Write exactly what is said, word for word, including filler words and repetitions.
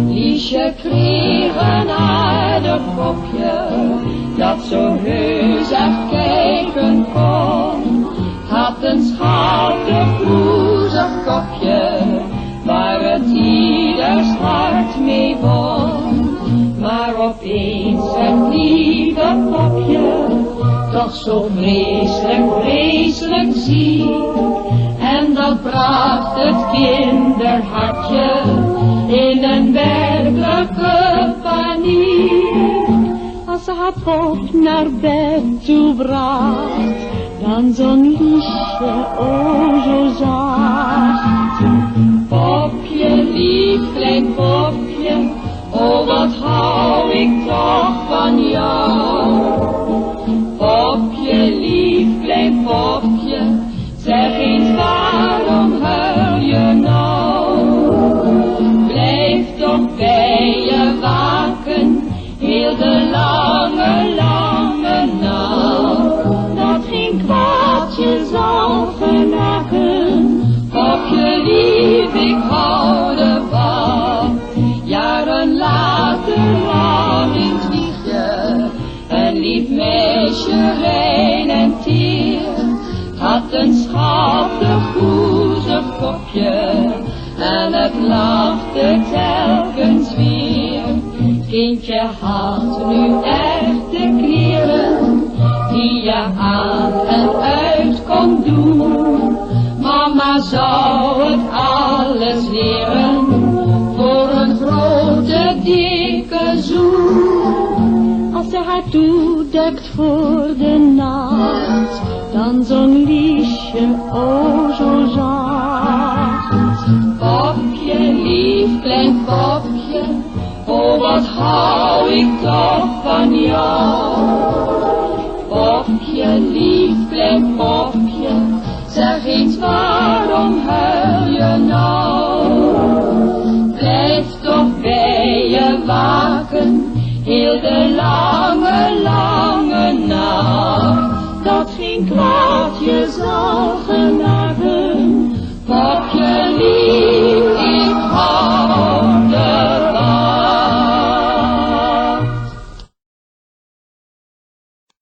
Liesje kreeg een aardig popje, dat zo heus echt kijken kon. Had een schattig roezig kopje, waar het ieders hart mee won. Maar opeens werd lieve popje toch zo vreselijk, vreselijk ziek. En dat bracht het kinderhartje in een werkelijke paniek. Als ze haar pop naar bed toe bracht, dan zong Liesje o zo zacht: Popje, lief klein popje, o wat hou ik toch van jou. Popje, lief klein popje, zeg eens, waarom huil je nou? Blijf toch bij je waken, heel de lange, lange nacht, dat geen kwaad je zal genaken. Popje lief, ik hou ervan. Jaren later lag in Liesje, een lief meisje, rein en teer. Had een schattig roezig kopje en het lachte telkens weer. Kindje had nu echte kleren die je aan en uit kon doen. Mama zou het alles leren voor een grote dikke zoen. Als ze haar toedekt voor de nacht, dan zong Liesje o zo zacht: Popje, lief klein popje, o wat hou ik toch van jou. Popje, lief klein popje, zeg eens, waarom huil je nou? Blijf toch bij je waken, heel de lange, lange nacht, dat geen kwaad je zal genaken. Pop